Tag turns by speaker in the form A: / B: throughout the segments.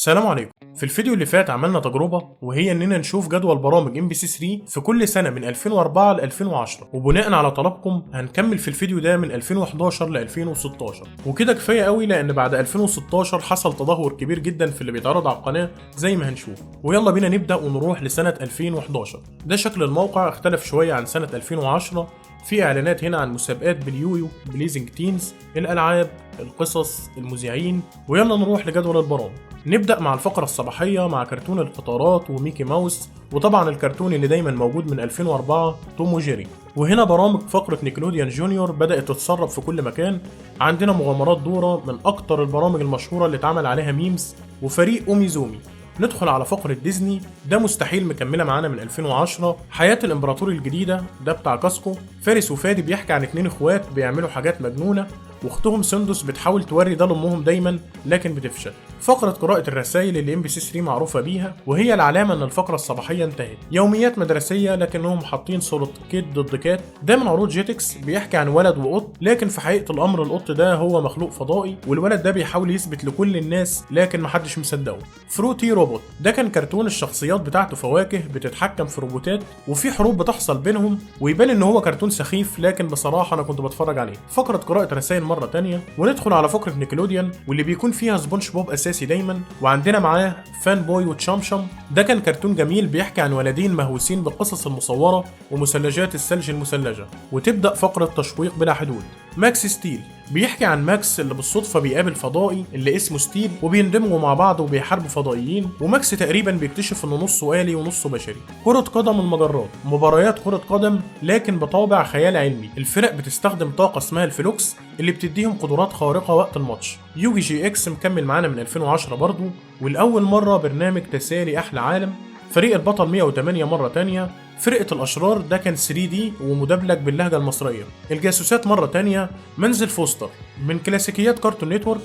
A: السلام عليكم. في الفيديو اللي فات عملنا تجربة، وهي اننا نشوف جدول برامج MBC 3 في كل سنة من 2004 ل 2010، وبناء على طلبكم هنكمل في الفيديو ده من 2011 ل 2016، وكده كفاية قوي لان بعد 2016 حصل تدهور كبير جدا في اللي بيتعرض على القناة زي ما هنشوف. ويلا بينا نبدأ ونروح لسنة 2011. ده شكل الموقع اختلف شوية عن سنة 2010. في اعلانات هنا عن مسابقات باليويو، Blazing Teens، الالعاب، القصص، المذيعين. ويلا نروح لجدول البرامج. نبدأ مع الفقرة الصباحية مع كرتون القطارات وميكي ماوس، وطبعا الكرتون اللي دايما موجود من 2004 توم وجيري. وهنا برامج فقرة Nickelodeon Junior بدأت تتسرب في كل مكان. عندنا مغامرات دورا، من أكتر البرامج المشهورة اللي اتعمل عليها memes، وفريق أوميزومي. ندخل على فقرة ديزني، ده مستحيل مكملة معانا من 2010. حياة الإمبراطور الجديدة ده بتاع كاسكو. فارس وفادي بيحكي عن اتنين اخوات بيعملوا حاجات مجنونة، واختهم سندس بتحاول توري ده لامهم دايما لكن بتفشل. فقرة قراءة الرسائل اللي MBC 3 معروفة بيها، وهي العلامة ان الفقرة الصباحية انتهت. يوميات مدرسية لكنهم حاطين صورة Kid ضد Kat. ده من عروض Jetix، بيحكي عن ولد وقط، لكن في حقيقة الامر القط ده هو مخلوق فضائي، والولد ده بيحاول يثبت لكل الناس لكن محدش مصدقه. Fruity Robot ده كان كرتون الشخصيات بتاعته فواكه بتتحكم في روبوتات، وفي حروب بتحصل بينهم، ويبان ان هو كرتون سخيف لكن بصراحة انا كنت بتفرج عليه. فقرة قراءة رسائل مرة تانية، وندخل على فقرة Nickelodeon واللي بيكون فيها سبونج بوب اساسي دايما، وعندنا معاه Fanboy و Chum Chum. ده كان كرتون جميل بيحكي عن ولدين مهووسين بالقصص المصورة ومثلجات الثلج المثلجة. وتبدأ فقرة تشويق بلا حدود. Max Steel بيحكي عن ماكس اللي بالصدفة بيقابل فضائي اللي اسمه ستيل، وبيندمجوا مع بعض وبيحاربوا فضائيين، وماكس تقريبا بيكتشف انه نصه آلي ونصه بشري. كرة قدم المجرات، مباريات كرة قدم لكن بطابع خيال علمي، الفرق بتستخدم طاقة اسمها ال Flux اللي بتديهم قدرات خارقة وقت الماتش. يوجي GX مكمل معانا من 2010 برضو، والأول مرة برنامج تسالي أحلى عالم. فريق البطل 108 مرة تانية. فرقة الأشرار ده كان 3D ومدبلج باللهجة المصرية. الجاسوسات مرة تانية. منزل فوستر من كلاسيكيات Cartoon Network.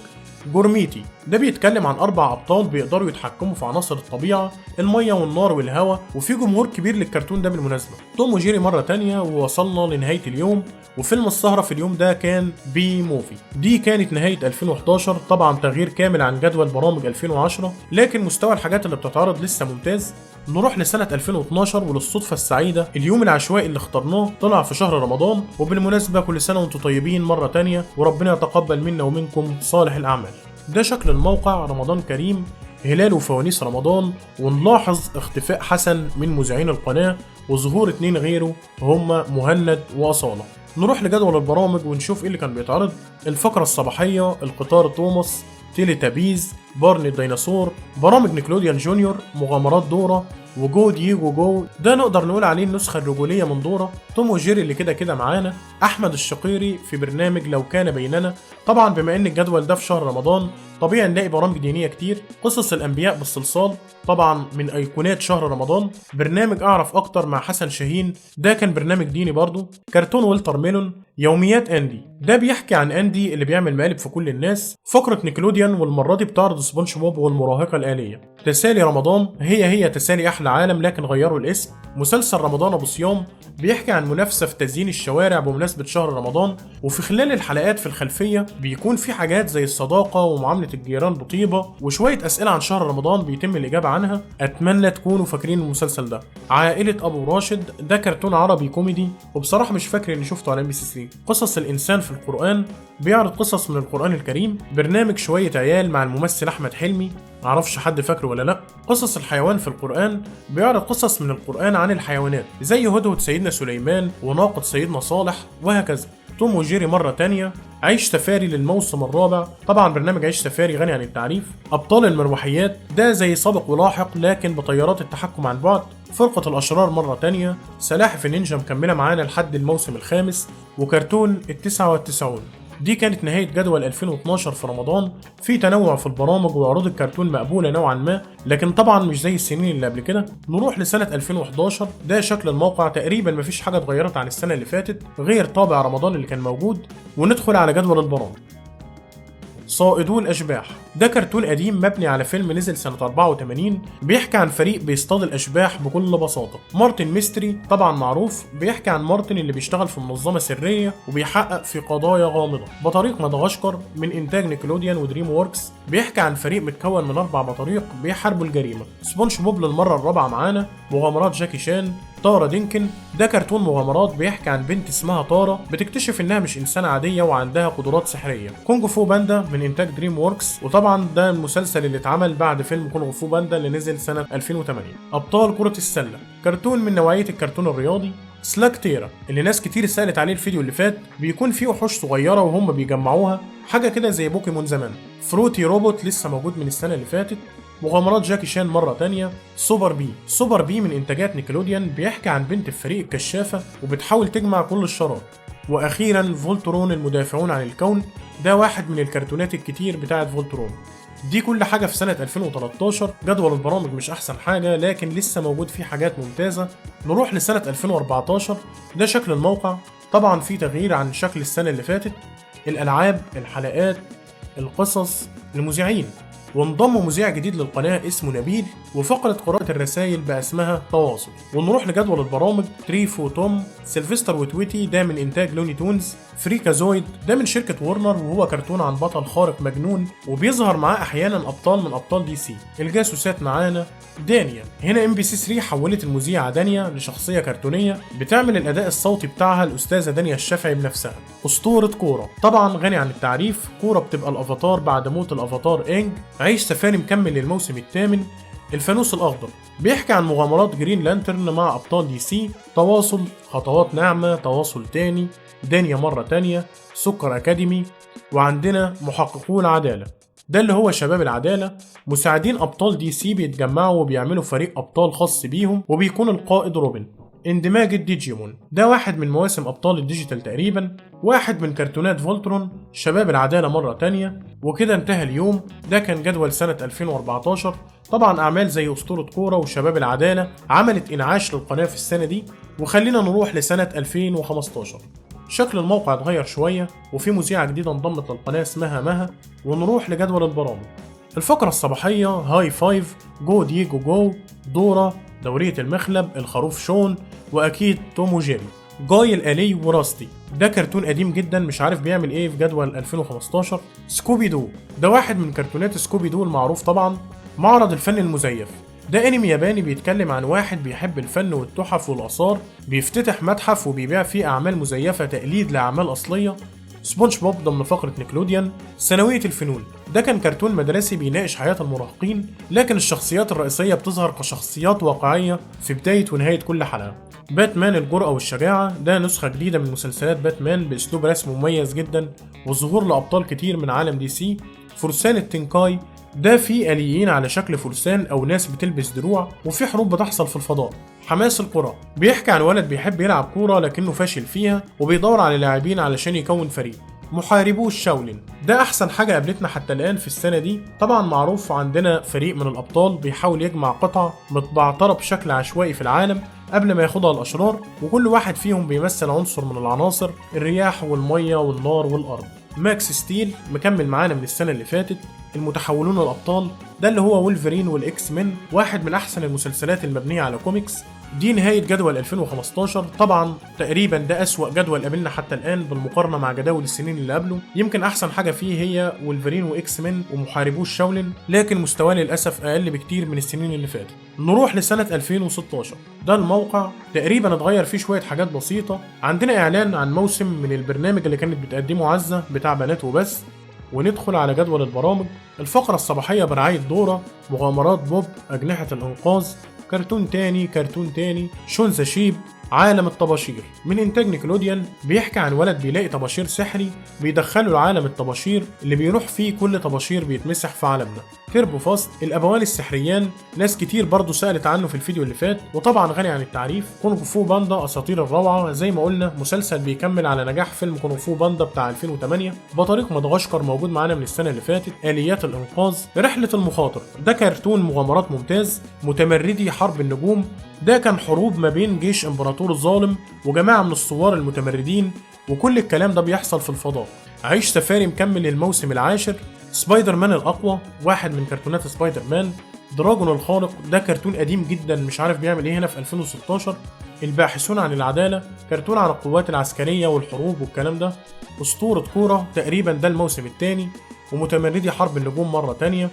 A: جورميتي ده بيتكلم عن أربع أبطال بيقدروا يتحكموا في عناصر الطبيعة، المية والنار والهواء، وفي جمهور كبير للكرتون ده بالمناسبة. توم وجيري مرة تانية. ووصلنا لنهاية اليوم، وفيلم السهرة في اليوم ده كان Bee Movie. دي كانت نهاية 2011. طبعا تغيير كامل عن جدول برامج 2010، لكن مستوى الحاجات اللي بتتعرض لسه ممتاز. نروح لسنة 2012، وللصدفة السعيدة اليوم العشوائي اللي اخترناه طلع في شهر رمضان. وبالمناسبة كل سنة وانتم طيبين مرة تانية، وربنا يتقبل منا ومنكم صالح الأعمال. ده شكل الموقع. رمضان كريم، هلال وفوانيس رمضان، ونلاحظ اختفاء حسن من مذيعين القناة وظهور اتنين غيره هما مهند وأصالة. نروح لجدول البرامج ونشوف ايه اللي كان بيتعرض. الفقرة الصباحية، القطار توماس، تيليتابيز، بارني الديناصور، برامج Nickelodeon Junior، مغامرات دورا، و Go Diego Go ده نقدر نقول عليه النسخة الرجولية من دورا. توم وجيري اللي كده كده معانا. أحمد الشقيري في برنامج لو كان بيننا. طبعا بما ان الجدول ده في شهر رمضان طبيعي نلاقي برامج دينية كتير. قصص الأنبياء بالصلصال طبعا من أيقونات شهر رمضان. برنامج أعرف أكتر مع حسن شاهين، ده كان برنامج ديني برضو. كرتون والتر ميلون. يوميات أندي ده بيحكي عن أندي اللي بيعمل مقالب في كل الناس. فقرة Nickelodeon والمرة دي بتعرض سبونج بوب والمراهقة الآلية. تسالي رمضان هي هي تسالي أحلى عالم لكن غيروا الاسم. مسلسل رمضان أبو صيام بيحكي عن منافسة في تزيين الشوارع بمناسبة شهر رمضان، وفي خلال الحلقات في الخلفية بيكون في حاجات زي الصداقة ومعاملة الجيران بطيبة، وشوية أسئلة عن شهر رمضان بيتم الإجابة عنها. أتمنى تكونوا فاكرين المسلسل ده. عائلة أبو راشد ده كرتون عربي كوميدي، وبصراحة مش فاكر إني شفته على MBC 3. قصص الإنسان في القرآن بيعرض قصص من القرآن الكريم. برنامج شوية عيال مع الممثل أحمد حلمي، معرفش حد فاكره ولا لا. قصص الحيوان في القرآن بيعرض قصص من القرآن عن الحيوانات زي هدهد سيدنا سليمان وناقة سيدنا صالح وهكذا. توم وجيري مرة تانية. عيش سفاري للموسم الرابع، طبعا برنامج عيش سفاري غني عن التعريف. أبطال المروحيات ده زي سابق ولاحق لكن بطيارات التحكم عن بعد. فرقة الأشرار مرة تانية. سلاحف النينجا مكملة معانا لحد الموسم الخامس. وكرتون 99. دي كانت نهاية جدول 2012 في رمضان. في تنوع في البرامج وعروض الكرتون مقبولة نوعا ما، لكن طبعا مش زي السنين اللي قبل كده. نروح لسنة 2011. ده شكل الموقع، تقريبا مفيش حاجة اتغيرت عن السنة اللي فاتت غير طابع رمضان اللي كان موجود. وندخل على جدول البرامج. صائدو الاشباح، ده كرتون قديم مبني على فيلم نزل سنة 84، بيحكي عن فريق بيصطاد الاشباح بكل بساطة. مارتن ميستري طبعا معروف، بيحكي عن مارتن اللي بيشتغل في منظمة سرية وبيحقق في قضايا غامضة. بطريق مدغشقر من انتاج نيكلوديان ودريم ووركس، بيحكي عن فريق متكون من 4 بطاريق بيحاربوا الجريمة. سبونج بوب للمرة الرابعة معانا، مغامرات جاكي شان. تارا دينكن، ده كرتون مغامرات بيحكي عن بنت اسمها تارا بتكتشف انها مش انسانه عادية وعندها قدرات سحريه. كونج فو باندا من انتاج دريم ووركس، وطبعا ده المسلسل اللي اتعمل بعد فيلم كونغ فو باندا اللي نزل سنة 2008. ابطال كره السلة، كرتون من نوعية الكرتون الرياضي. سلاك تيرا اللي ناس كتير سالت عليه الفيديو اللي فات، بيكون فيه وحوش صغيرة وهم بيجمعوها، حاجة كده زي بوكيمون زمان. فروتي روبوت لسه موجود من السنة اللي فاتت. مغامرات جاكي شان مرة تانية. سوبر بي، سوبر بي من إنتاجات نيكلوديان، بيحكي عن بنت في فريق الكشافة وبتحاول تجمع كل الشراب. وأخيرا فولترون المدافعون عن الكون، ده واحد من الكرتونات الكتير بتاعت فولترون. دي كل حاجة في سنة 2013. جدول البرامج مش أحسن حاجة، لكن لسه موجود فيه حاجات ممتازة. نروح لسنة 2014. ده شكل الموقع، طبعا في تغيير عن شكل السنة اللي فاتت، الألعاب، الحلقات، القصص، المذيعين، وانضم مذيع جديد للقناة اسمه نبيل، وفقرة قراءة الرسائل بقى اسمها تواصل. ونروح لجدول البرامج. تريفو توم، سيلفستر وتويتي، ده من إنتاج لوني تونز. فريكازويد، ده من شركة وورنر، وهو كرتون عن بطل خارق مجنون وبيظهر معاه أحيانا أبطال من أبطال دي سي. الجاسوسات معانا. دانيا، هنا ام بي سي 3 حولت المذيعة دانيا لشخصية كرتونية بتعمل الأداء الصوتي بتاعها الأستاذة دانيا الشافعي بنفسها. أسطورة كورة، طبعا غني عن التعريف، كورة بتبقى الأفاتار بعد موت الأفاتار إنج. عيش سفاري مكمل للموسم الثامن. الفانوس الأخضر بيحكي عن مغامرات جرين لانترن مع أبطال دي سي. تواصل، خطوات ناعمة، تواصل تاني، دانيا مرة تانية، سكر أكاديمي. وعندنا محققو العدالة، ده اللي هو شباب العدالة، مساعدين أبطال دي سي بيتجمعوا وبيعملوا فريق أبطال خاص بيهم وبيكون القائد روبن. اندماج الديجيمون، ده واحد من مواسم أبطال الديجيتال تقريبا، واحد من كرتونات فولترون. شباب العدالة مرة تانية. وكده انتهى اليوم. ده كان جدول سنة 2014. طبعا أعمال زي أسطورة كورة وشباب العدالة عملت إنعاش للقناة في السنة دي. وخلينا نروح لسنة 2015. شكل الموقع اتغير شوية، وفي مذيعة جديدة انضمت للقناة اسمها مها. ونروح لجدول البرامج. الفقرة الصباحية هاي فايف، جو دييجو جو، دورا، دورية المخلب، الخروف شون، وأكيد توم وجيري. جاي الآلي وراستي، ده كرتون قديم جدا مش عارف بيعمل ايه في جدول 2015. سكوبي دو، ده واحد من كرتونات سكوبي دو المعروف طبعا. معرض الفن المزيف، ده انمي ياباني بيتكلم عن واحد بيحب الفن والتحف والآثار، بيفتتح متحف وبيبيع فيه أعمال مزيفة تقليد لأعمال أصلية. سبونج بوب ضمن فقرة نيكلوديان. ثانوية الفنون، ده كان كرتون مدرسي بيناقش حياة المراهقين، لكن الشخصيات الرئيسية بتظهر كشخصيات واقعية في بداية ونهاية كل حلقة. باتمان الجرأة والشجاعة، ده نسخة جديدة من مسلسلات باتمان بأسلوب رسم مميز جدا وظهور لأبطال كتير من عالم دي سي. فرسان التنكاي، ده فيه آليين على شكل فرسان أو ناس بتلبس دروع، وفي حروب بتحصل في الفضاء. حماس الكرة، بيحكي عن ولد بيحب يلعب كورة لكنه فاشل فيها وبيدور على لاعبين علشان يكون فريق. محاربو الشاولين، ده احسن حاجة قابلتنا حتى الان في السنة دي. طبعا معروف عندنا فريق من الابطال بيحاول يجمع قطع متبعترة بشكل عشوائي في العالم قبل ما ياخدها الاشرار، وكل واحد فيهم بيمثل عنصر من العناصر، الرياح والمية والنار والارض. ماكس ستيل مكمل معانا من السنة اللي فاتت. المتحولون الابطال، ده اللي هو وولفرين والاكس مان، واحد من احسن المسلسلات المبنية على كوميكس. دي نهاية جدول 2015. طبعا تقريبا ده أسوأ جدول قابلنا حتى الآن بالمقارنة مع جداول السنين اللي قبله. يمكن أحسن حاجة فيه هي وولفرين وإكس مان ومحاربو الشاولين، لكن مستواه للأسف أقل بكتير من السنين اللي فاتت. نروح لسنة 2016. ده الموقع تقريبا اتغير فيه شوية حاجات بسيطة. عندنا إعلان عن موسم من البرنامج اللي كانت بتقدمه عزة بتاع بنات وبس. وندخل على جدول البرامج. الفقرة الصباحية برعاية دورة، مغامرات بوب، أجنحة الإنقاذ، كرتون تاني، كرتون تاني، شون ذا شيب، عالم الطباشير من إنتاج نيكلوديان، بيحكي عن ولد بيلاقي طباشير سحري بيدخله لعالم الطباشير اللي بيروح فيه كل طباشير بيتمسح في عالمنا. تيربو فاست، الأبوان السحريان، ناس كتير برضو سألت عنه في الفيديو اللي فات، وطبعا غني عن التعريف. كونغ فو باندا أساطير الروعة، زي ما قلنا مسلسل بيكمل على نجاح فيلم كونغ فو باندا بتاع 2008. بطريق مدغشقر موجود معانا من السنة اللي فاتت. آليات الإنقاذ، رحلة المخاطر، ده كرتون مغامرات ممتاز. متمردي حرب النجوم، ده كان حروب ما بين جيش امبراطور الظالم وجماعة من الثوار المتمردين، وكل الكلام ده بيحصل في الفضاء. عيش سفاري مكمل للموسم العاشر. سبايدر مان الأقوى، واحد من كرتونات سبايدر مان. دراجون الخارق، ده كرتون قديم جدا مش عارف بيعمل ايه هنا في 2016. الباحثون عن العدالة، كرتون عن القوات العسكرية والحروب والكلام ده. أسطورة كورة، تقريبا ده الموسم الثاني. ومتمردي حرب النجوم مرة تانية.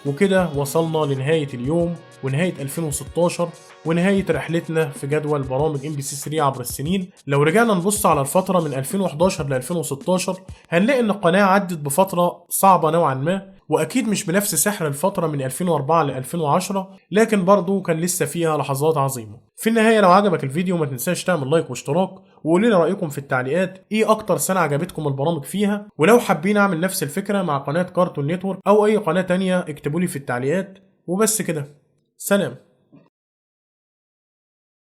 A: وكده وصلنا لنهاية اليوم ونهاية 2016 ونهاية رحلتنا في جدول برامج ام بي سي 3 عبر السنين. لو رجعنا نبص على الفترة من 2011 ل 2016 هنلاقي ان القناة عدت بفترة صعبة نوعا ما، واكيد مش بنفس سحر الفترة من 2004 ل 2010، لكن برضو كان لسه فيها لحظات عظيمة. في النهاية لو عجبك الفيديو ما تنساش تعمل like واشتراك، وقولوا لي رأيكم في التعليقات، ايه اكتر سنة عجبتكم البرامج فيها؟ ولو حابين اعمل نفس الفكرة مع قناة كارتون نتورك او اي قناة تانية اكتبوا لي في التعليقات. وبس كده، سلام.